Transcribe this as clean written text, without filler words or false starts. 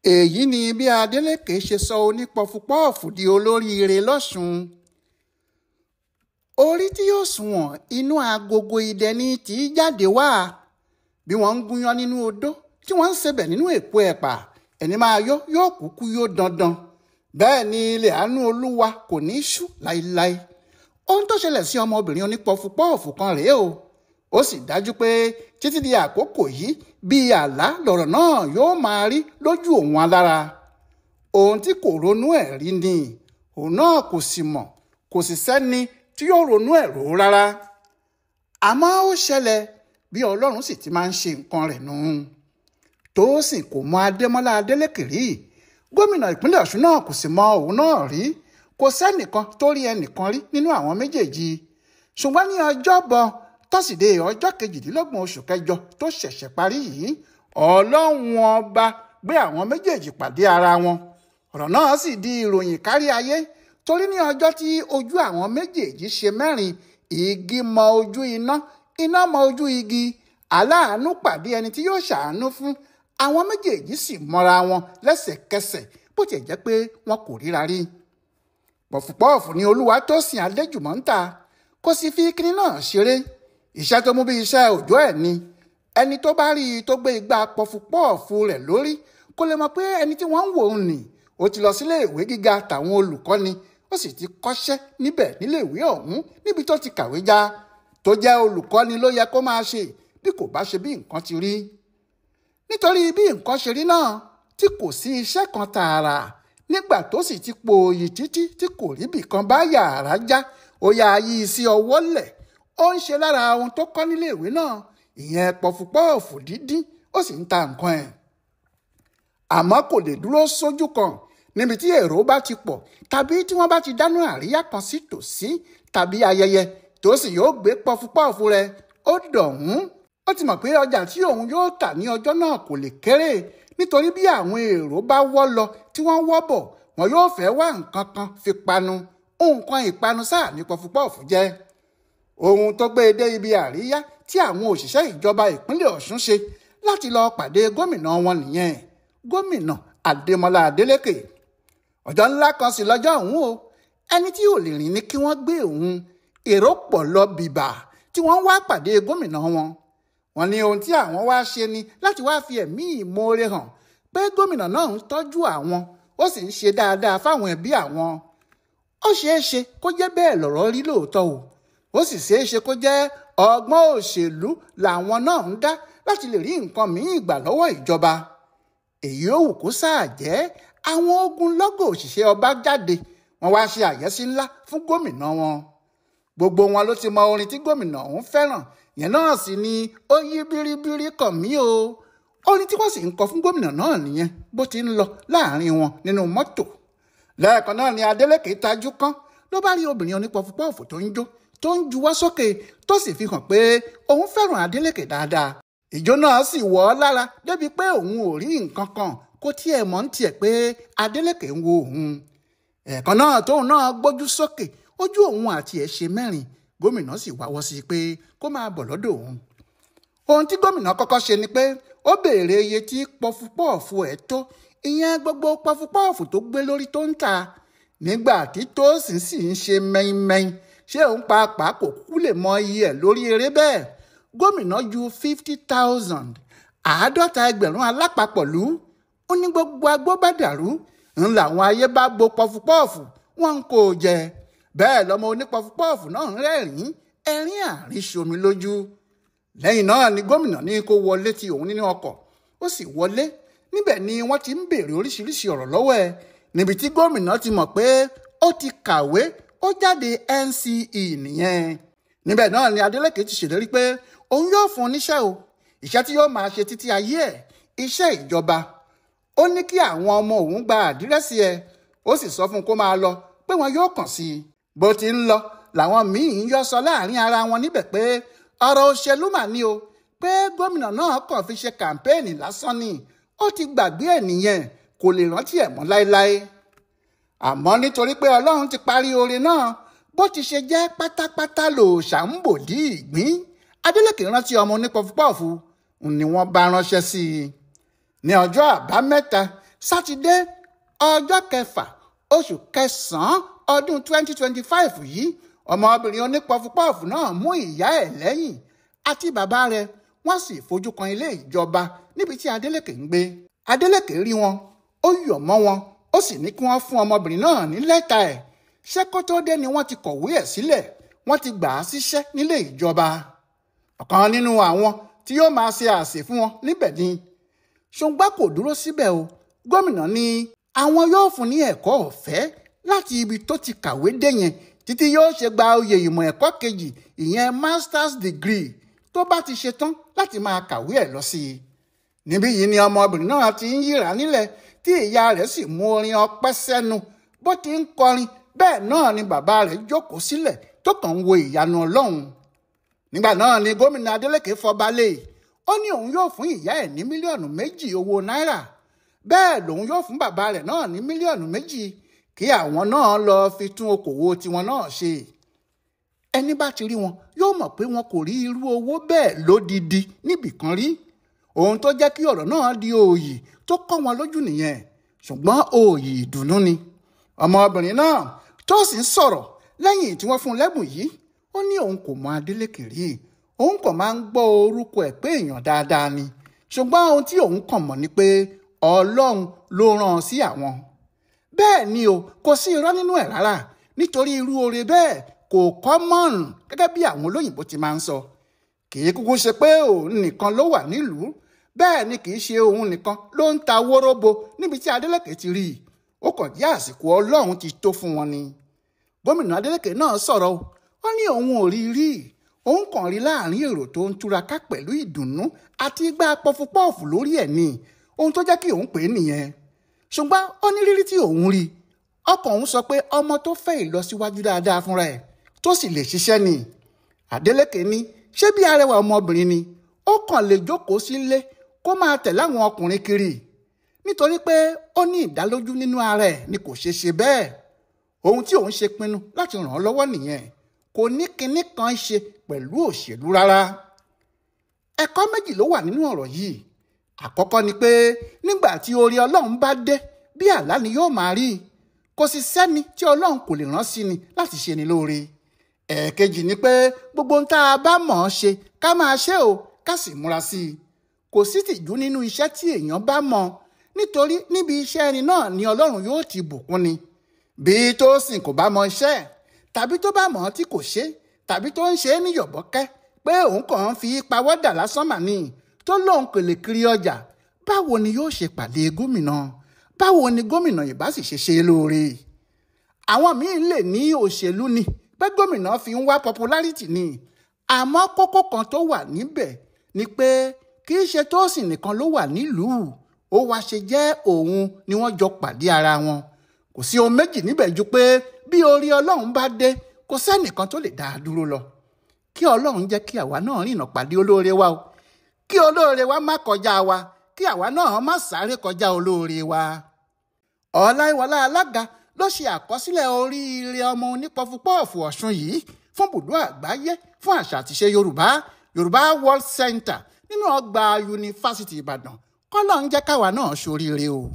Èyí ni bí Adeleke ṣe sọ onípọfupọ́ọ̀fù di olóríire lọ́sùn. Orí tí yóò sunwọ̀n inú agogo idẹ ní tí í jáde wá. Bí wọ́n ń gúnyán nínú odó tí wọ́n ń sebẹ̀ nínú èpo ẹ̀pà, ẹni máa yó yóò kúkú yó dandan. Bẹ́ẹ̀ ni ilẹ̀ àánú Olúwa kò ní í ṣú láéláé. Ohun tó ṣẹlẹ̀ sí ọmọbìnrin onípọfupọ́ọ̀fù kan rèé o. Ó sì dájú pé títí di àkókò yìí bí àlá lọ̀rọ̀ náà yóò máa rí lójú òun alára. Ohun tí kò ronú ẹ̀ rí ni, òun náà kò sì mọ̀, kò sì sẹ́ni tí yóò ronú ẹ̀ rò rárá. Àmọ́ ó ṣẹlẹ̀ bí Ọlọ́run sì ti máa ń ṣe nǹkan rẹ̀ nù. Tósìn kò mọ Adémọ́lá Adélékè rí, gómìnà ìpínlẹ̀ Ọ̀ṣun náà kò sì mọ òun náà rí, kò sẹ́nìkan tó rí ẹnìkan rí nínú àwọn méjèèjì. Ṣùgbọ́n ní Ọjọ́bọ̀ tọ́sídẹ̀ẹ́ ọjọ́ 28 oṣù kẹjọ tó ṣẹ̀ṣẹ̀ parí yìí, Ọlọ́run ọba gbé àwọn méjèèjì pàdé ara wọn. Ọ̀rọ̀ náà sì di ìròyìn kárí ayé torí ní ọjọ́ tí ojú àwọn méjèèjì ṣe mẹ́rin, igi mọ ojú iná, iná mọ ojú igi, aláàánú pàdé ẹni tí yóò ṣàánú fún. Àwọn méjèèjì sì mọra wọn lẹ́sẹ̀kẹsẹ̀ bó tiẹ̀ jẹ́ pé wọn kò ríra rí. Pọ̀fupọ́ọ̀fù ni Olúwatósìn Adéjùmọ̀ ń ta, kò sì fi kinní náà ṣeré. Iṣẹ́ tó mú bí iṣẹ́ òjò ẹ̀ ni. Ẹni tó bá rí i tó gbé igbá pọfupọ́ọ̀fù rẹ̀ lórí kó lè mọ̀ pé ẹni tí wọ́n ń wò ó nì ó ti lọ sílé ìwé gíga tàwọn olùkọ́ni, ó sì ti kọ́ṣẹ́ níbẹ̀ nílé ìwé ọ̀hún níbi tó ti kàwé já. Tó jẹ́ olùkọ́ni ló yẹ kó máa ṣe bí kò bá ṣe bí nǹkan ti rí. Nítorí bí nǹkan ṣe rí náà tí kò sí iṣẹ́ kan tààrà, nígbà tó sì ti pòòyì títí tí kò ríbì kan bá yàrá já, ó yá yí sí ọwọ́ lẹ̀. Ó ń ṣe lára ohun tó kọ́ nílé ìwé náà, ìyẹn pọfupọ́ọ̀fù díndín, ó sì ń ta nǹkan ẹ̀. Àmọ́ kò lè dúró sójú kan níbi tí èrò bá ti pọ̀ tàbí tí wọ́n bá ti dáná àríyá kan sí tòsí tàbí ayẹyẹ, tó sì yóò gbé pọfupọ́ọ̀fù rẹ̀ ó dọ̀hún. Ó ti mọ̀ pé ọjà tí òun yóò tà ní ọjọ́ náà kò lè kéré, nítorí bí àwọn èrò bá wọ́ lọ tí wọ́n wọ́ bọ̀, wọn yóò fẹ́ wá nǹkan kan fi panu. Nǹkan ìpanu sáà ní pọfupọ́ọ̀fù jẹ́. Ohun tó gbé e dé ibi àríyá tí àwọn òṣìṣẹ́ ìjọba ìpínlẹ̀ Ọ̀ṣun ṣe láti lọ pàdé gómìnà wọn nìyẹn, gómìnà Adémọ́lá Adélékè. Ọjọ́ ńlá kan sì lọ́jọ́ ọ̀hún o. Ẹni tí ò lè rìn ní kí wọ́n gbé òun. Èrò pọ̀ lọ bìbà tí wọ́n wá pàdé gómìnà wọn. Wọ́n ní ohun tí àwọn wá ṣe ni láti wá fi ẹ̀mí ìmoore hàn pé gómìnà náà ń tọ́jú àwọn, ó sì ń ṣe dáadáa fáwọn ẹbí àwọn. Ó ṣeé ṣe kó jẹ́ bẹ́ẹ̀ lọ̀rọ̀ rí lóòótọ́ o. Ó sì ṣeé ṣe kó jẹ́ ọgbọ́n òṣèlú làwọn náà ń dá láti lè rí nǹkan míì gbà lọ́wọ́ ìjọba. Èyí ò wù kó sáà jẹ́. Àwọn ogunlọ́gọ̀ òṣìṣẹ́ ọba jáde, wọ́n wá ṣe àyẹ́sí ńlá fún gómìnà wọn. Gbogbo wọn ló ti mọ orin tí gómìnà ọ̀hún fẹ́ràn, yẹn náà sì ni ó yí bíríbírí kàn mí o. Orin tí wọ́n sì ń kọ fún gómìnà náà nìyẹn bó ti ń lọ láàrin wọn nínú mọ́tò. Lẹ́ẹ̀kan náà ni Adeleke tajú kán ló bá rí obìnrin onípọfupọ́ọ̀fù tó ń jó, tó ń juwọ́ sókè, tó sì fi hàn pé òun fẹ́ràn Adeleke dáadáa. Ìjó náà sì wọ̀ ọ́ lára débi pé òun ò rí nǹkan kan kó tiẹ̀ mọ̀ ń tiẹ̀ pé Adeleke ń wo òun. Ẹ̀ẹ̀kan náà tóun náà gbójú sókè, ojú òun àti ẹ̀ ṣe mẹ́rin, gómìnà sì wáwọ́ sí i pé kó máa bọ̀ lọ́dọ̀ òun. Ohun tí gómìnà kọ́kọ́ ṣe ni pé ó béèrè iye tí pọfupọ́ọ̀fù ẹ̀ tó, ìyẹn gbogbo pọfupọ́ọ̀fù tó gbé lórí tó ń ta. Nígbà tí Tósìn sì ń ṣe mẹ́yìnmẹ́yìn, ṣé òun pàápàá kò kúkú lè mọ iye ẹ̀ lórí eré bẹ́ẹ̀. Gómìnà ju 50,000, 50,000 alápapọ̀ lù. Ó ní gbogbo agbó bá dàrú, ń làwọn ayé bá bo pọfupọ́ọ̀fù, wọ́n ń kó o jẹ. Bẹ́ẹ̀ lọmọ onípọfupọ́ọ̀fù náà ń rẹ́rìn-ín, ẹ̀rín àárín ṣomi lójú. Lẹ́yìn náà ni gómìnà ní kó wọlé ti òun nínú ọkọ̀, ó sì wọlé. Níbẹ̀ ni wọ́n ti ń béèrè oríṣiríṣi ọ̀rọ̀ lọ́wọ́ ẹ̀, níbi tí gómìnà ti mọ̀ pé ó ti kàwé, ó jáde NCE nìyẹn. Níbẹ̀ náà ni Adeleke ti ṣèlérí pé òun yóò fún un níṣẹ́ o, iṣẹ́ tí yóò máa ṣe títí ayé ẹ̀, iṣẹ́ ìjọba. Ó ní kí àwọn ọmọ òun gba àdírẹ́sì ẹ̀, ó sì sọ fún un kó máa lọ pé wọn yóò kàn sí i. Bó ti ń lọ làwọn míì ń yọ́ sọ láàrin ara wọn níbẹ̀ pé ọ̀rọ̀ òṣèlú mà ní o, pé gómìnà náà kàn fi ṣe kàmpéènì lásán ni, ó ti gbàgbé ẹ̀ nìyẹn, kò lè rántí ẹ̀ mọ́ láéláé. Àmọ́ nítorí pé Ọlọ́run ti parí oore náà, bó ti ṣe jẹ́ pátápátá lòòṣà ń bòdì ìgbín. Adeleke rántí ọmọ onípọfupọ́ọ̀fù ni wọ́n bá ránṣẹ́ sí i. Ní ọjọ́ àbámẹ́ta Sátidé ọjọ́ kẹfà oṣù kẹsàn-án ọdún 2025 yìí, ọmọbìnrin onípọfupọ́ọ̀fù náà mú ìyá ẹ̀ lẹ́yìn àti bàbá rẹ̀, wọ́n sì fojú kan ilé ìjọba níbi tí Adeleke ń gbé. Adeleke rí wọn, ó yọ̀ mọ́ wọn, ó sì ní kí wọ́n fún ọmọbìnrin náà ní lẹ́tà ẹ̀. Ṣé kó tó dé ni wọ́n ti kọ̀wé ẹ̀ sílẹ̀, wọ́n ti gbà á síṣẹ́ nílé ìjọba. Ọ̀kan nínú àwọn tí yóò máa ṣe àsè fún wọn níbẹ̀ ni. Ṣùgbọ́n kò dúró síbẹ̀ o, gómìnà ní àwọn yóò fún ní ẹ̀kọ́ ọ̀fẹ́ láti ibi tó ti kàwé dé yẹn títí yóò ṣe gba oyè ìmọ̀ ẹ̀kọ́ kejì, ìyẹn masters degree, tó bá ti ṣe tán láti máa kàwé ẹ̀ lọ sí i. Níbí yìí ni ọmọbìnrin náà ti ń yíra nílẹ̀ tí ìyá rẹ̀ sì mú orin ọpẹ́ sẹ́nu. Bó ti ń kọrin bẹ́ẹ̀ náà ni bàbá rẹ̀ jókòó sílẹ̀ tó kàn ń wo ìyanu Ọlọ́run. Nígbà náà ni gómìnà Adeleke fọba lé, ó ní òun yóò fún ìyá ẹ̀ ní 2 mílíọ̀nù owó náírà, bẹ́ẹ̀ lòun yóò fún bàbá rẹ̀ náà ní 2 mílíọ̀nù kí àwọn náà lọ fi tún okòwò tiwọn náà ṣe. Ẹni bá ti rí wọn yóò mọ̀ pé wọn kò rí irú owó bẹ́ẹ̀ lódidi níbìkan rí. Ohun tó jẹ́ kí ọ̀rọ̀ náà di òòyì tó kọ́ wọn lójú nìyẹn, ṣùgbọ́n òòyì ìdùnnú ni. Ọmọbìnrin náà tó sì ń sọ̀rọ̀ lẹ́yìn tí wọ́n fún un lẹ́bùn yìí, ó ní òun kò mọ Adeleke rí, òun kàn máa ń gbọ́ orúkọ ẹ̀ pé èèyàn dáadáa ni, ṣùgbọ́n ohun tí òun kàn mọ̀ ni pé Ọlọ́run ló rán an sí àwọn. Bẹ́ẹ̀ ni o, kò sí irọ́ nínú ẹ̀ rárá, nítorí irú oore bẹ́ẹ̀ kò common gẹ́gẹ́ bí àwọn olóyìnbó ti máa ń sọ. Kì í kúkú ṣe pé òun nìkan ló wà nílùú, bẹ́ẹ̀ ni kì í ṣe òun nìkan ló ń ta wóróbo níbi tí Adeleke ti rí i. Ó kàn jẹ́ àsìkò Ọlọ́run ti tó fún wọn ni. Gómìnà Adeleke náà sọ̀rọ̀ o, ó ní òun ò rí rí, òun kàn rí láàrin èrò tó ń túraká pẹ̀lú ìdùnnú àti igbá pọfupọ́ọ̀fù lórí ẹ̀ ni, ohun tó jẹ́ kí òun pè é nìyẹn. Ṣùgbọ́n ó ní rírí tí òun rí, ọkàn òun sọ pé ọmọ tó fẹ́ ìlọsíwájú dáadáa fúnra ẹ̀ tó sì lè ṣiṣẹ́ ni. Adeleke ní ṣé bí arẹwà ọmọbìnrin ni, ó kàn lè jókòó sílé kó máa tẹ̀lé àwọn ọkùnrin kiri, nítorí pé ó ní ìdálójú nínú ara ẹ̀ ni kò ṣe ṣe bẹ́ẹ̀. Ohun tí òun ṣe pinnu láti ràn án lọ́wọ́ nìyẹn, kò ní kinní kan ṣe pẹ̀lú òṣèlú rárá. Ẹ̀kọ́ méjì ló wà nínú ọ̀rọ̀ yìí. Àkọ́kọ́ ni pé nígbà tí oore Ọlọ́run bá dé, bí àlá ni yóò máa rí, kò sì sẹ́ni tí Ọlọ́run kò lè rán sí ni láti ṣe ni lóore. Ẹ̀ẹ̀kejì ni pé gbogbo ohun tá a bá mọ̀ ọ́n ṣe ká máa ṣe o, ká sì múra sí i. Kò sí tìjú nínú iṣẹ́ tí èèyàn bá mọ̀, nítorí níbi iṣẹ́ ẹni náà ni Ọlọ́run yóò ti bùkún ni. Bí Tósìn kò bá mọ iṣẹ́, tàbí tó bá mọ̀ ọ́n tí kò ṣe, tàbí tó ń ṣe é ní yọ̀bọ́kẹ́ pé òun kàn ń fi pawọ́dà lásán mà ní, tó lóun kò lè kiri ọjà, báwo ni yóò ṣe pàdé gómìnà? Báwo ni gómìnà ìbá sì ṣe ṣe lóore? Àwọn míín lè ní òṣèlú ni, pé gómìnà fi ń wá popularity ni. Àmọ́ kókó kan tó wà níbẹ̀ ni pé kì í ṣe Tósìn nìkan ló wà nílùú, ó wá ṣe jẹ́ òun ni wọ́n jọ pàdé ara wọn. Kò sí ohun méjì níbẹ̀ ju pé bí orí Ọlọ́run bá dé, kò sẹ́nìkan tó lè dá a dúró lọ. Kí Ọlọ́run jẹ́ kí àwa náà rìnà pàdé olóore wa o, kí olóore wa má kọjá wa, kí àwa náà má sáré kọjá olóore wa. Ọláìwọlá Alága ló ṣe àkọsílẹ̀ oríire ọmọ onípọfupọ́ọ̀fù Ọ̀ṣun yìí fún bùdó àgbáyé fún àṣà àtiṣe Yorùbá, Yorùbá World Center nínú ọgbà Yunifásítì Ìbàdàn. Kọ́lọ́ ń jẹ́ káwa náà ṣoríire o.